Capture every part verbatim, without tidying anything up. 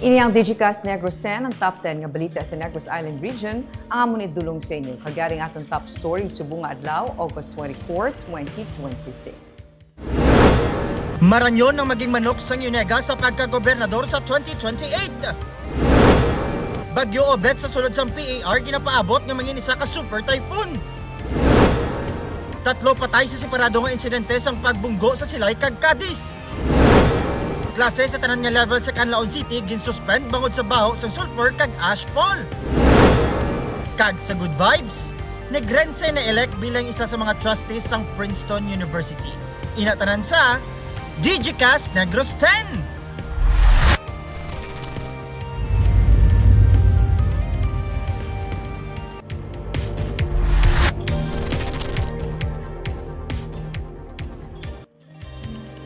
Ini ang Digicast Negros ten, ang top ten nga balita sa Negros Island Region. Ang amon idulong sa inyo. Kag yari ang aton top story subong nga adlaw, August twenty-four, twenty twenty-six. Maranyon ang maging manok sang Yunega sa pagkagobernador sa twenty twenty-eight. Bagyo Obet sa sulod sang P A R ginapaabot nga mangin isa ka super typhoon. Tatlo patay sa separado nga insidente sang pagbunggo sa Silay kag Cadiz. Klase sa tanan nga level sa Canlaon City ginsuspend bangod sa baho sang sulfur kag ashfall. Kag sa good vibes, Negrense na-elect bilang isa sa mga trustees sang Princeton University. Ina tanan sa Digicast Negros ten.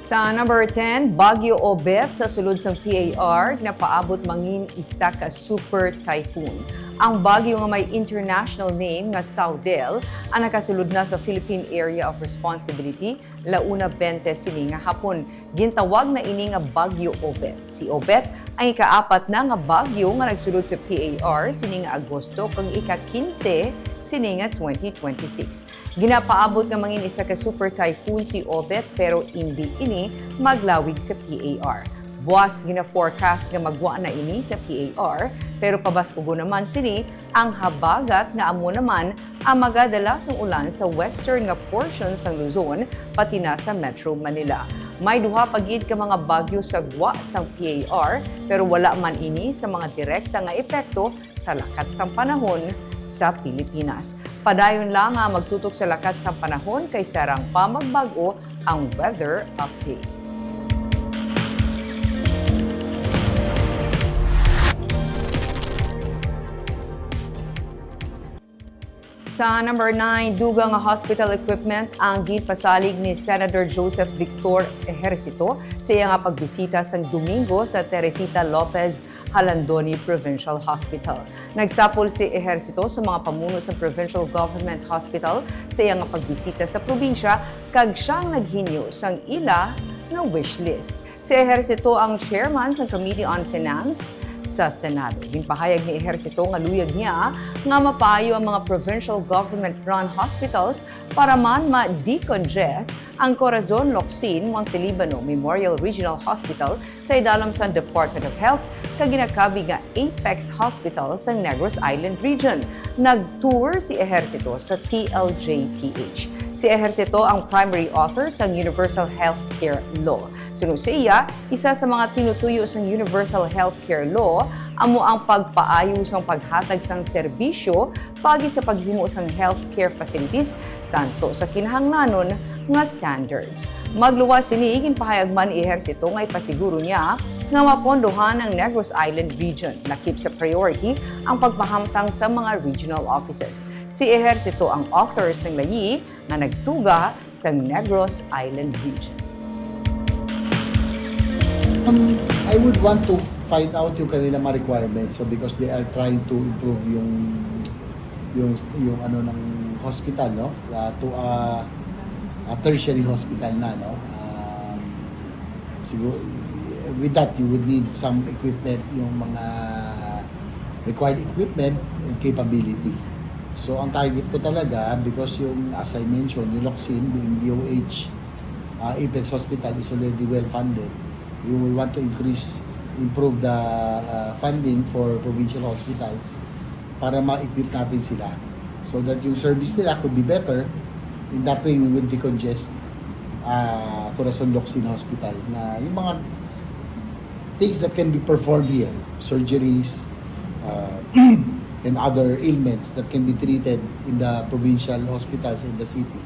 Sa number ten, Bagyo Obet sa sulod sang P A R, napaabot mangin isa ka super typhoon. Ang bagyo nga may international name nga Saudel ang nakasulod na sa Philippine Area of Responsibility, la una bente sini nga hapon. Gintawag na ini nga Bagyo Obet. Si Obet ang ikaapat na nga bagyo nga nagsulod sa P A R sini nga Agosto kag ika-kinse sini nga twenty twenty-six. Ginapaabot nga mangin isa ka super typhoon si Obet, pero indi ini maglawig sa P A R. Buas gina-forecast nga magwa na ini sa P A R, pero pabaskugon naman sini ang habagat nga amo naman ang magadala sang ulan sa western nga portion sang Luzon, pati na sa Metro Manila. May duha pa gid ka mga bagyo sa gwa sang P A R, pero wala man ini sa mga direkta nga epekto sa lakat sang panahon sa Pilipinas. Padayon lang nga magtutok sa lakat sang panahon kay sarang pa magbag-o ang weather update. Sa number nine, dugang nga hospital equipment ang ginpasalig ni Senator Joseph Victor Ejercito sa iya nga pagbisita sang Domingo sa Teresita Lopez Jalandoni Provincial Hospital. Nagsapol si Ejercito sa mga pamuno sa Provincial Government Hospital sa iya nga pagbisita sa probinsya, kag siyang naghinyo sang ila nga wish list. Si Ejercito ang chairman sang Committee on Finance sa Senado. Ginpahayag ni Ejercito nga luyag niya nga mapaayo ang mga provincial government-run hospitals para man ma-decongest ang Corazon Locsin Montelibano Memorial Regional Hospital sa idalom sang Department of Health kag ginakabig nga Apex Hospital sa Negros Island Region. Nag-tour si Ejercito sa T L J P H. Si Ejercito ang primary author sang Universal Healthcare Law. Suno sa iya, isa sa mga tinutuyo sang Universal Healthcare Law amo ang pagpaayo sang paghatag sang serbisyo paagi sa paghimo sang healthcare facilities santo sa kinahanglanon nga standards. Magluwas sini, ginpahayag man ni Ejercito nga ipasiguro niya nga mapondohan ang Negros Island Region. Lakip sa priority ang pagpahamtang sa mga regional offices. Si Ejercito ang author sang layi nga nagtuga sa Negros Island Region. Um, I would want to find out yung kanila mga requirements, so, because they are trying to improve yung yung yung ano ng hospital, no? Uh, to a, a tertiary hospital na, no? Um, siguro, with that, you would need some equipment, yung mga required equipment and capability. So, ang target ko talaga, because yung, as I mentioned, yung Locsin, being D O H, uh, Apex Hospital is already well funded. We will want to increase, improve the uh, funding for provincial hospitals para ma-equip natin sila so that yung service nila could be better. In that way, we would decongest uh, Corazon Locsin Hospital na yung mga things that can be performed here, surgeries, uh, and other ailments that can be treated in the provincial hospitals in the city.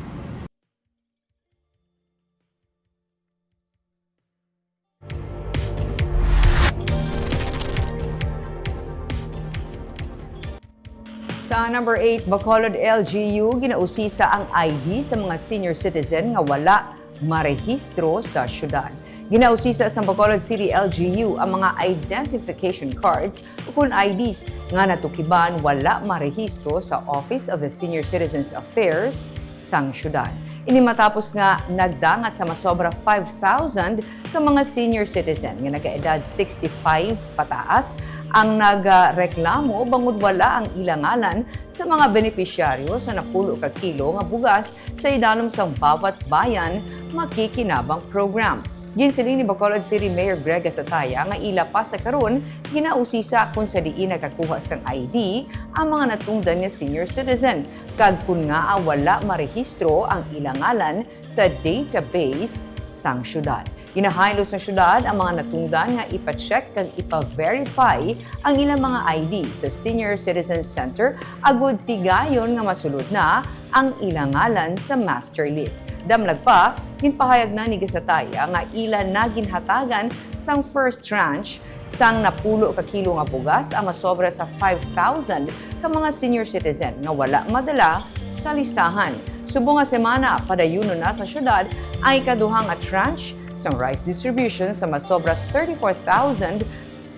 Sa number eight, Bacolod L G U, ginausisa ang I D sa mga senior citizen nga wala marehistro sa syudad. Ginausisa sa Bacolod City L G U ang mga identification cards ukon I Ds nga natukiban wala marehistro sa Office of the Senior Citizens Affairs sang syudad. Ini matapos nga nagdangat sa masobra five thousand ka mga senior citizen nga nagaedad sixty-five pataas ang nagareklamo bangod wala ang ila ngalan sa mga benepisyaryo sa napulo ka kilo nga bugas sa idalom sang Bawat Bayan Makikinabang Program. Ginsiling ni Bacolod City Mayor Greg Gasataya nga ila pa sa karon ginausisa kung sa diin nakakuha sang I D ang mga natungdan nga senior citizen, kag kon ngaa wala marehistro ang ila ngalan sa database sang syudad. Ginahaylo sang syudad ang mga natungdan nga ipa-check kag ipa-verify ang ilang mga I D sa Senior Citizen Center agud tigayon nga masulod na ang ila ngalan sa master list. Damlag pa, ginpahayag na ni Gasataya nga ila na ginhatagan sang first tranche sang napulo ka kilo nga bugas ang masobra sa five thousand ka mga senior citizen nga wala madala sa listahan. Subong nga semana, padayunon na sa syudad ang ikaduha nga tranche sang rice distribution sa masobra thirty-four thousand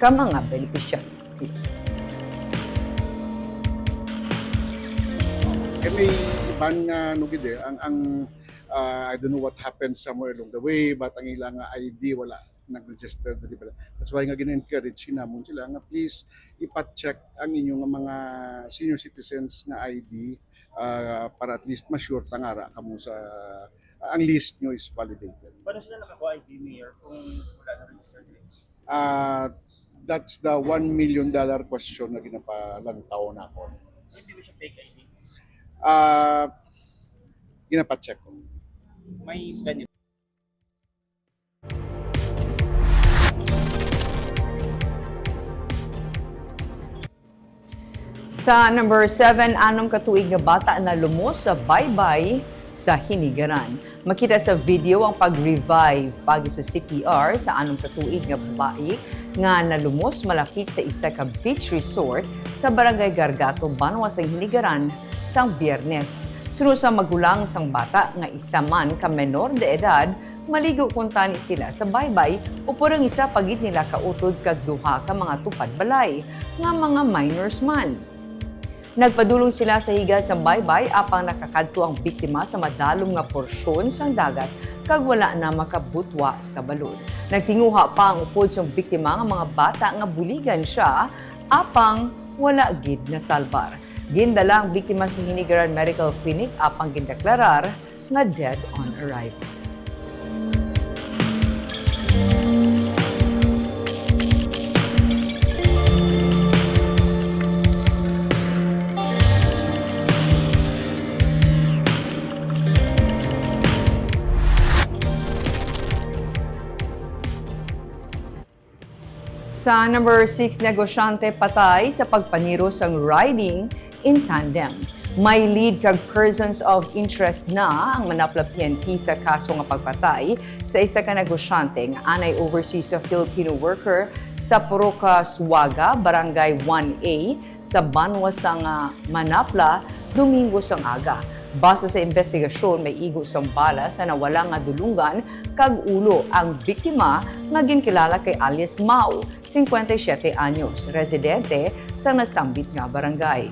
ka mga benepisyaryo. Eh, may iban nga, no, gid, eh, ang, ang, ah, I don't know what happened somewhere along the way, but ang ilang I D wala nag-register diri pala. That's why nga gina-encourage namon sila nga please ipa-check ang inyo nga mga senior citizens nga I D, ah, para at least ma-sure ta nga ara kamo sa, ang list nyo is validated. Paano sila nakakuha I D, Mayor, kung wala na register diri? Ah, that's the one million dollar question na ginapalantaw nako. Hindi ba siya fake I D? Ah, ginapacheck ko. May ganito. Sa number seven, anom ka tuig nga bata nalumos sa baybay sa Hinigaran. Makita sa video ang pag-revive pagi sa C P R sa anom ka tuig nga babayi nga nalumos malapit sa isa ka beach resort sa Barangay Gargato, Banwa sang Hinigaran, sang Biyernes. Suno sa magulang sang bata nga isa man ka menor de edad, maligo kuntani sila sa baybay upod ang isa pa gid nila ka utod kag duha ka mga tupad balay nga mga minors man. Nagpadulong sila sa higad sang baybay apang nakakadto ang biktima sa madalom nga porsyon sang dagat kag wala na makabutwa sa balod. Nagtinguha pa ang upod sang biktima nga mga bata nga buligan sia, apang wala gid nasalbar. Gindala ang biktima sa Hinigaran Medical Clinic apang gindeklarar nga dead on arrival. Sa number six, negosyante patay sa pagpaniro sang riding in tandem. May lead kag persons of interest na ang Manapla P N P sa kaso nga pagpatay sa isa ka negosyante nga anay overseas sa Filipino worker sa Purok Suaga, Barangay one A, sa banwa sang Manapla, Domingo sang aga. Base sa imbestigasyon, may igo sang bala sa nawala nga dulonggan kag ulo ang biktima nga ginkilala kay alias Mau, singkwenta y siyete anyos, residente sa nasambit nga barangay.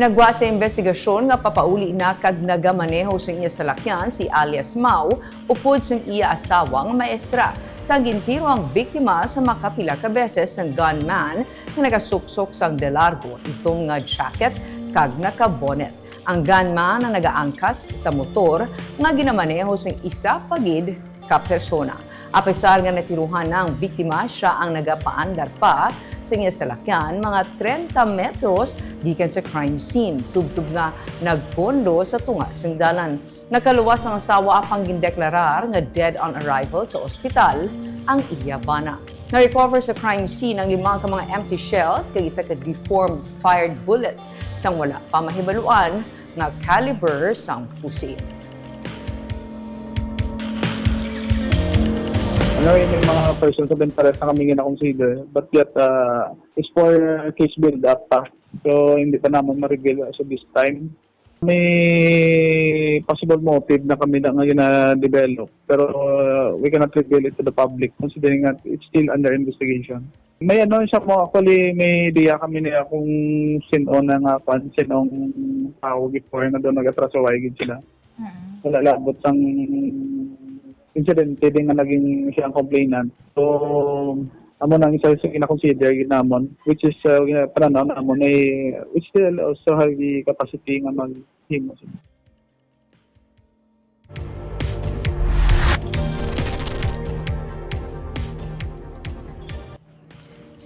Nagwa sa imbestigasyon nga papauli na kag nagamaneho sang iya salakyan si alias Mau upod sang iya asawa nga maestra. Sa gintiro ang biktima sa makapila ka beses sang gunman nga nagasuksok sang de largo itom nga jacket kag naka-bonnet. Ang gunman ang nagaangkas sa motor nga ginamaneho sang isa pa gid ka persona. Apesar nga natiruhan na ang biktima, sia ang nagapaandar pa sa iya salakyan mga trenta metros gikan sa crime scene, tubtob nga nagpondo sa tunga sang dalan. Nakaluwas ang asawa apang gindeklarar nga dead on arrival sa ospital ang iya bana. Na-recover sa crime scene ang lima ka mga empty shells kag isa ka deformed fired bullet sang wala pa mahibaluan nga caliber sang pusil. Ano, yung mga persons of interest na kami gina-consider, but yet, uh, it's for case build-up pa. So, hindi pa naman ma-reveal as of this time. May possible motive na kami na ngayon na develop, pero uh, we cannot reveal it to the public considering that it's still under investigation. May ano siya mo, actually may idea kami niya kung sino na nga kwan, sinong tao before na doon nag-atrasaway gid sila. Mm. Wala labot sang insidente din nga naging siya ang complainant. So, amo nang isa sa gina-consider gid namon, which is, uh, gina-, pananaw namon ay, which still also have the capacity nga maghimo.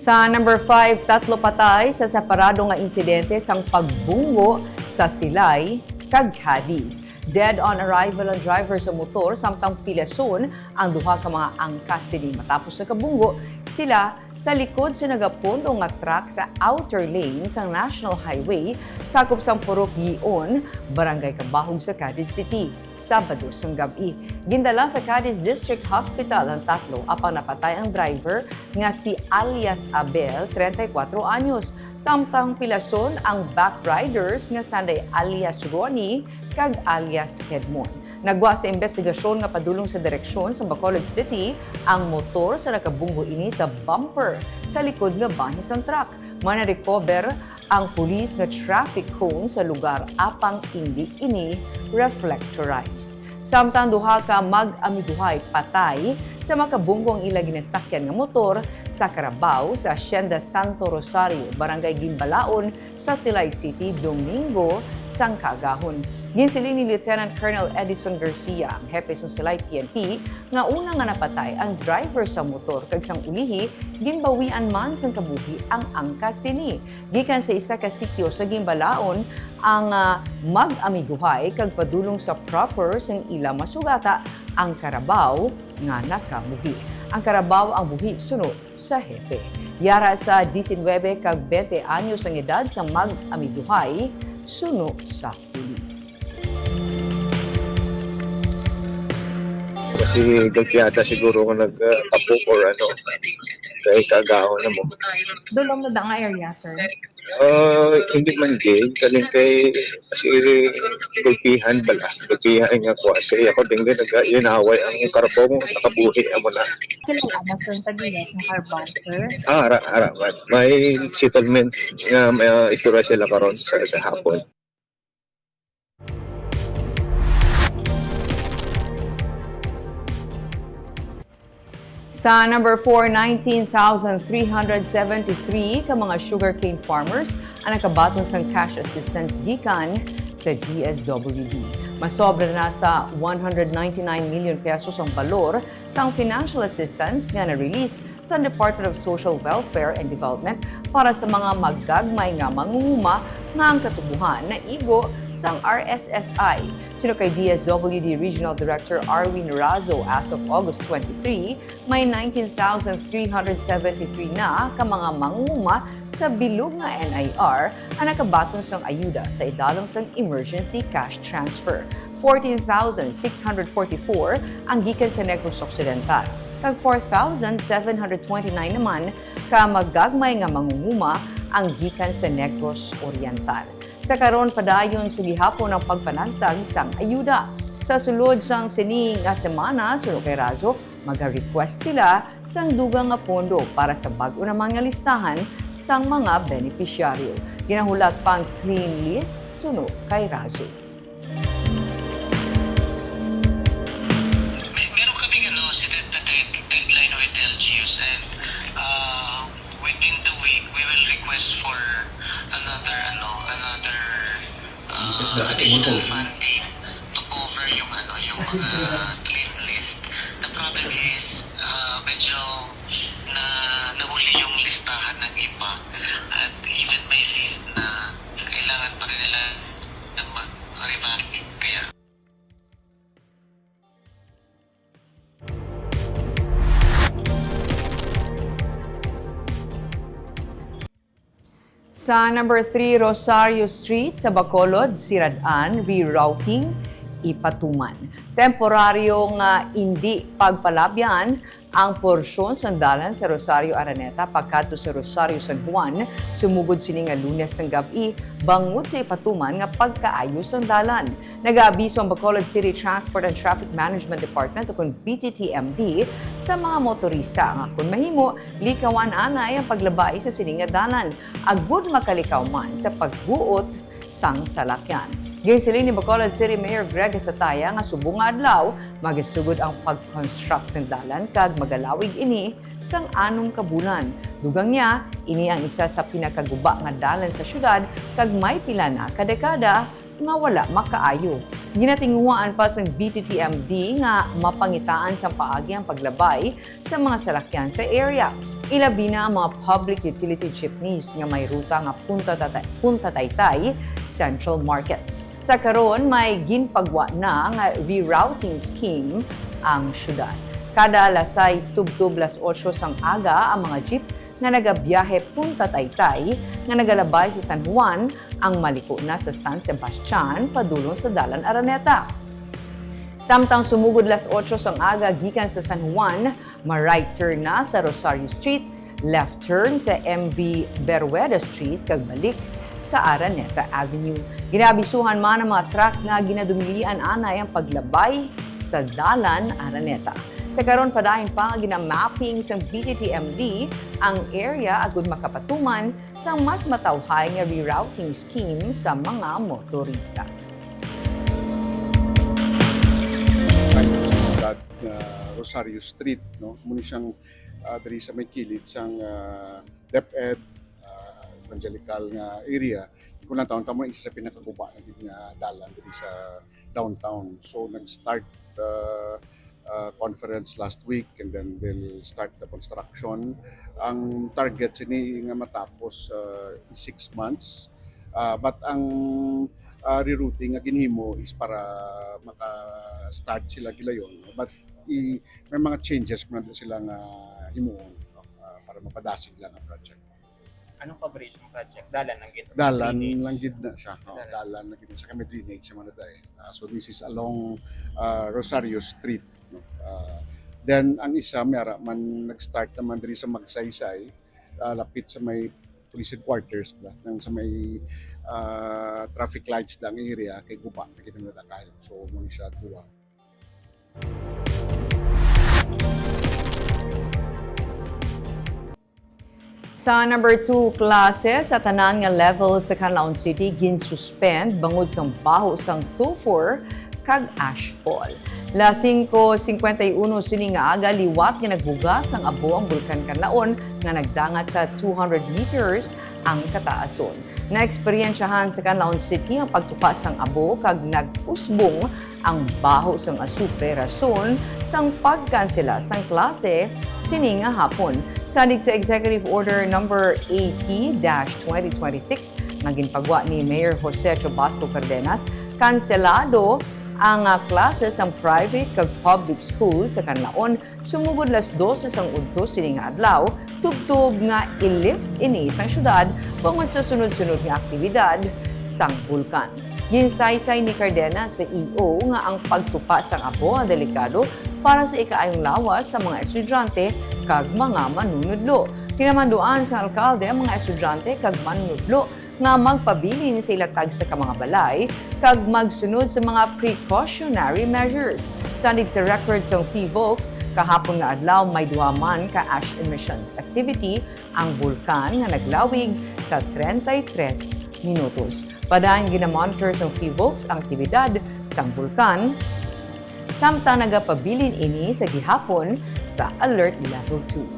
Sa number five, tatlo patay sa separado nga insidente sang pagbunggo sa Silay kag Cadiz. Dead on arrival ang driver sa motor, samtang pilason ang duha ka mga angkas sini. Matapos nakabunggo sila sa likod sa nagapundo nga truck sa outer lane sang National Highway, sakop sang Purok Gion, Barangay Cabahug sa Cadiz City. Sabado sang gab-i. Gindala sa Cadiz District Hospital ang tatlo, apang napatay ang driver nga si alias Abel, treinta y cuatro anyos, samtang pilason ang back riders nga sanday alias Ronnie kag alias Edmond. Nagwa sa investigasyon nga padulong sa direksyon sa Bacolod City ang motor sa nakabunggo ini sa bumper sa likod nga bahin sang truck. May na-recover ang pulis nga traffic cone sa lugar, apang indi ini reflectorized. Samtang duha ka mag-amiguhay patay sa makabunggo ang ila ginasakyan nga motor sa Carabao sa Hacienda Santo Rosario, Barangay Gimbalaon sa Silay City, Domingo sang kaagahon. Ginsiling ni Lieutenant Colonel Edison Garcia, ang hepe sang Silay P N P, nga una nga napatay ang driver sa motor kag sang ulihi ginbawian man sang kabuhi ang angkas sini. Gikan sa isa ka sitio sa Gimbalaon ang, ah, mag-amiguhay kag padulong sa proper sang ila masugata ang karabaw nga nakamuhi. Ang karabaw ang buhi suno sa hepe. Yara sa diecinuebe kag veinte anyos ang edad sa mag-amiguhay suno sa pulis. Kasi gagyata siguro nga nagtapok or ano, kay kaagahon na mo. Dulom na da nga area, sir? Ah, hindi man gid, kaling kay, kasi gulpihan bala, gulpihan nga kuha. Kasi ako din din nag-inaway ang karbong sa kabuhi, amo na. Kilala na, sir, ang tagiya ng karbong, sir? Ah, ara, ara, man. May settlement nga may, ah, istorya sila karon sa, sa hapon. Sa number four, nineteen thousand three hundred seventy-three ka mga sugarcane farmers ang nakabaton sang cash assistance gikan sa D S W D. Masobra na sa one hundred ninety-nine million pesos ang balor sang financial assistance nga na-release sa Department of Social Welfare and Development para sa mga magagmay nga mangunguma nga ang katubohan naigo sang R S S I. Suno kay D S W D Regional Director Arwin Razo, as of August twenty-three, may nineteen thousand three hundred seventy-three na ka mga mangunguma sa bilog nga N I R ang nakabaton sang ayuda sa idalom sang emergency cash transfer. Fourteen thousand six hundred forty-four ang gikan sa Negros Occidental, kag four thousand seven hundred twenty-nine naman ka magagmay nga mangunguma ang gikan sa Negros Oriental. Sa karon, padayon sa gihapon ang pagpanagtag sang ayuda. Sa sulod sang sini nga semana, suno kay Razo, maga-request sila sang dugang nga pondo para sa bag-o naman nga listahan sang mga benepisyaryo. Ginahulat pang clean list suno kay Razo. May, meron kaming, ano, si dead-, the dead-, deadline with L G Us, and, uh, within the week, we will request for another, ano, another, uh, additional funding to cover yung, ano, yung mga clean list. The problem is, uh, medyo na, nahuli yung listahan ng iba, at even may list na kailangan pa rin nila ng mag-revalidate. Kaya Sa number three, Rosario Street sa Bacolod, sirad-an, rerouting, ipatuman. Temporaryo nga indi pagpalabyan ang porsyon sang dalan sa Rosario Araneta pakadto sa Rosario San Juan, sumugod sini nga Lunes sang gab-i, bangod sa ipatuman nga pagkaayo sang dalan. Nagaabiso ang Bacolod City Transport and Traffic Management Department, o kon B T T M D, sa mga motorista nga kon mahimo, likawan anay ang paglabay sa sini nga dalan, agud makalikaw man sa pagbuot sang salakyan. Ginsiling ni Bacolod City Mayor Greg Sataya nga subong nga adlaw magasugod ang pag-construct sang dalan kag magalawig ini sang anom ka bulan. Dugang niya, ini ang isa sa pinakaguba nga dalan sa syudad kag may pila na ka dekada nga wala makaayo. Ginatinguhaan pa sang B T T M D nga mapangitaan sang paagi ang paglabay sa mga salakyan sa area, ilabi na ang mga public utility jeepneys nga may ruta nga Punta Tata-, Punta Taytay, Central Market. Sa karon, may ginpagwa na nga rerouting scheme ang syudad. Kada alas sais tubtob alas otso sang aga ang mga jeep nga nagabiyahe Punta Taytay nga nagalabay sa San Juan ang maliko na sa San Sebastian padulong sa Dalan Araneta. Samtang sumugod alas otso sang aga gikan sa San Juan, ma-right turn na sa Rosario Street, left turn sa M V Berrueda Street kag balik sa Araneta Avenue. Ginaabisuhan man ang mga truck nga ginadumilian anay ang paglabay sa Dalan Araneta. Sa karon, padayon pa nga ginamapping sang B T T M D ang area agud makapatuman sang mas matawhay nga rerouting scheme sa mga motorista. Kan sa syudad nga Rosario Street, no? Mao ni siyang, ah, diri sa may kilid sang, ah, DepEd, ah, evangelical nga area. Kung natawon kamo, isa sa pinakaguba na gid nga dalan diri sa downtown. So nag-start, ah, ah, conference last week, and then they'll start the construction. Ang target sini nga matapos, ah, is six months. Ah, but ang, ah, rerouting nga ginhimo is para maka-start sila gilayon. But i-, may mga changes man sila nga himuon, no? Ah, para mapadasig lang ang project. Anong coverage ng project? Dalan lang gid. Dalan Drainage. lang gid na siya. Oh, Dalan. Dalan lang gid na siya. Kami drainage sa mga dai. Ah, so this is along, ah, Rosario Street, no? Ah, then ang isa, may ara man, nag-start naman diri sa Magsaysay, ah, lapit sa may police headquarters ba, nang sa may, ah, traffic lights dang area kay guba na gid na kayo. So mao ni siya duha. Sa number two, klase sa tanan nga level sa Canlaon City ginsuspend bangod sang baho sang sulfur kag ashfall. Las singko singkwenta y uno sini nga aga, liwat nga nagbugas sang abo ang Bulkan Canlaon nga nagdangat sa two hundred meters ang kataason. Naeksperyensyahan sa Canlaon City ang pagtupa sang abo kag nag-usbong ang baho sang asupre, rason sang pagkansela sang klase sini nga hapon. Sanig sa Executive Order Number eighty dash twenty twenty-six nga ginpagwa ni Mayor Jose Chubasco Cardenas, kanselado ang, ah, klase sang private kag public school sa Canlaon sumugod las dose sang udto sini nga adlaw, tubtob nga i-lift ini sang syudad bangod sa sunod-sunod nga aktibidad sang bulkan. Ginsaysay ni Cardenas sa E O nga ang pagtupa sang abo ang delikado para sa ikaayong lawas sa mga estudyante kag mga manunudlo. Ginamanduan sang alkalde ang mga estudyante kag manunudlo nga magpabilin sa ila tagsa ka mga balay kag magsunod sa mga precautionary measures. Sanig sa record sang PHIVOLCS, kahapon nga adlaw may duha man ka ash emissions activity ang bulkan nga naglawig sa treinta y tres minutos. Padayon ginamonitor sang PHIVOLCS ang aktibidad sang bulkan, samtang nagapabilin ini sa gihapon sa Alert Level two.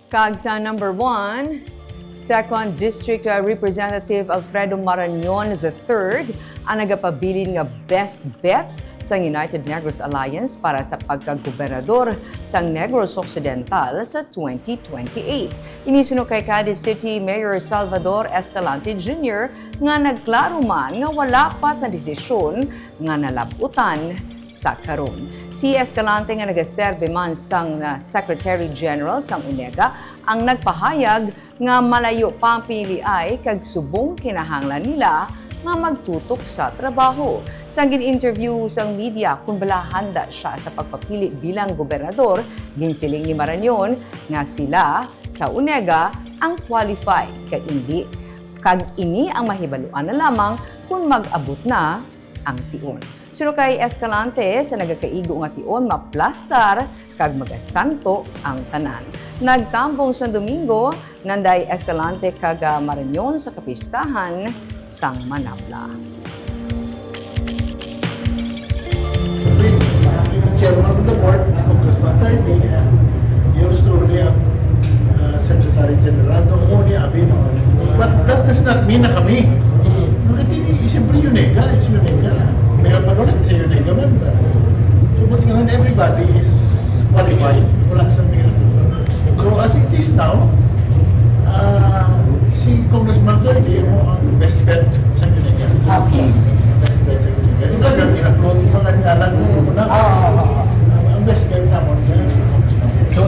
Kag sa number one, Second District, uh, Representative Alfredo Marañon the third ang nagapabilin nga best bet sang United Negros Alliance para sa pagkagobernador sang Negros Occidental sa twenty twenty-eight. Ini suno kay Cadiz City Mayor Salvador Escalante Junior nga nagklaro man nga wala pa sa desisyon nga nalab-utan sa karon. Si Escalante nga nagaserbi man sang, ah, Secretary General sang UNEGA ang nagpahayag nga malayo pa ang piniliay kag subong kinahanglan nila nga magtutok sa trabaho. Sang gin-interview sang media kon bala handa siya sa pagpapili bilang gobernador, ginsiling ni Marañon nga sila sa UNEGA ang qualified kag indi, kag ini ang mahibaluan na lamang kon mag-abot na ang tion. Suno kay Escalante, sa nagakaigo nga tion, maplastar kag magasanto ang tanan. Nagtambong sang Domingo, Nanday Escalante kag, ah, Marañon sa kapistahan sang Manabla. Chairman of the board, Congressman Kirby, and yours truly, ang, uh, Secretary General, no, mo ni Abi, no? But that does not mean na kami. Makatini, siyempre, UNEGA is UNEGA. Mayor Manolit is a UNEGA member. So, but, you know, everybody is qualified. Wala sa mga So, as it is now, ah, si Congressman Kirby mo ang best bet sa Kinagan. Okay. Best bet sa Kinagan. Ito talagang ina-float yung mga ngalan mo muna. Oo. Ang, ang best bet naman sa So,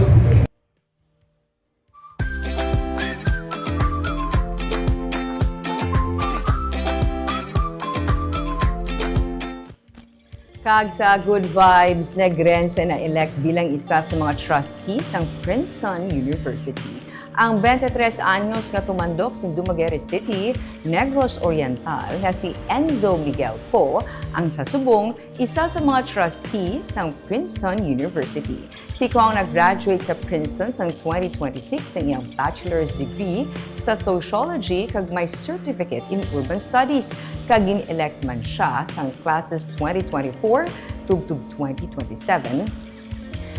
Kag sa Good Vibes, Negrense na-elect bilang isa sa mga trustee sang Princeton University ang twenty-three anyos nga tumandok sa Dumaguete City, Negros Oriental, nga si Enzo Miguel Poe, ang sa subong isa sa mga trustee sang Princeton University. Si Kong nag-graduate sa Princeton sang twenty twenty-six sa iyang bachelor's degree sa sociology kag may certificate in urban studies, kag gin-elect man siya sang classes twenty twenty-four tubtob twenty twenty-seven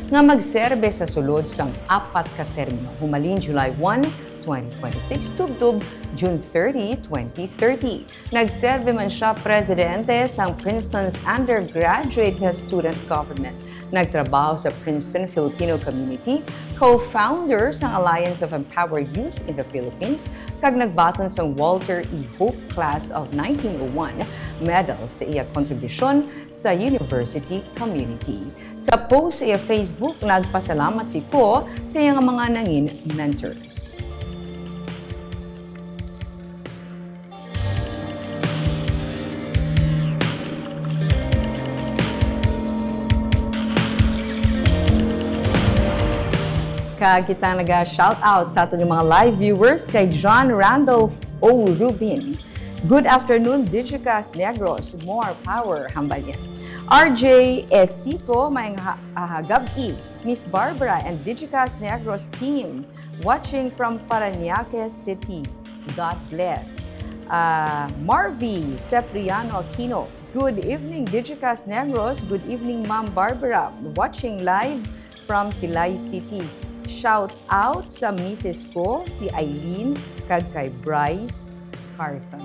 nga magserbe sa sulod sang apat ka termino, humalin July one, twenty twenty-six, tubtob June thirty, twenty thirty. Nagserbi man sia presidente sang Princeton's Undergraduate Student Government. Nagtrabaho sa Princeton Filipino Community, co-founder sang Alliance of Empowered Youth in the Philippines, kag nagbaton sang Walter E. Hope Class of nineteen oh one medal sa iya kontribusyon sa university community. Sa post sa iya Facebook, nagpasalamat si Poe sa iya nga mga nangin mentors. Kag kita naga-shout out sa aton nga mga live viewers kay John Randolph O. Rubin. Good afternoon, Digicast Negros. More power, hambal niya. R J Esico, maayong ha-, ah, gab-i, Miss Barbara and Digicast Negros team. Watching from Parañaque City. God bless. Ah, Marvy Cepriano Aquino. Good evening, Digicast Negros. Good evening, Ma'am Barbara. Watching live from Silay City. Shout out sa misis ko, si Eileen, kag kay Bryce Carson.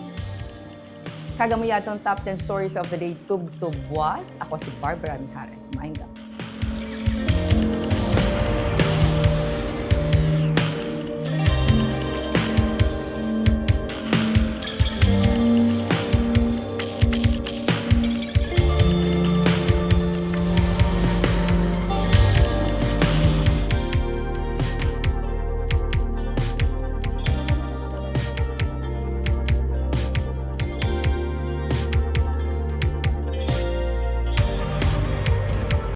Kag amo ya aton top ten stories of the day, tubtob buas. Ako si Barbara Mijares. Maayong gab-i.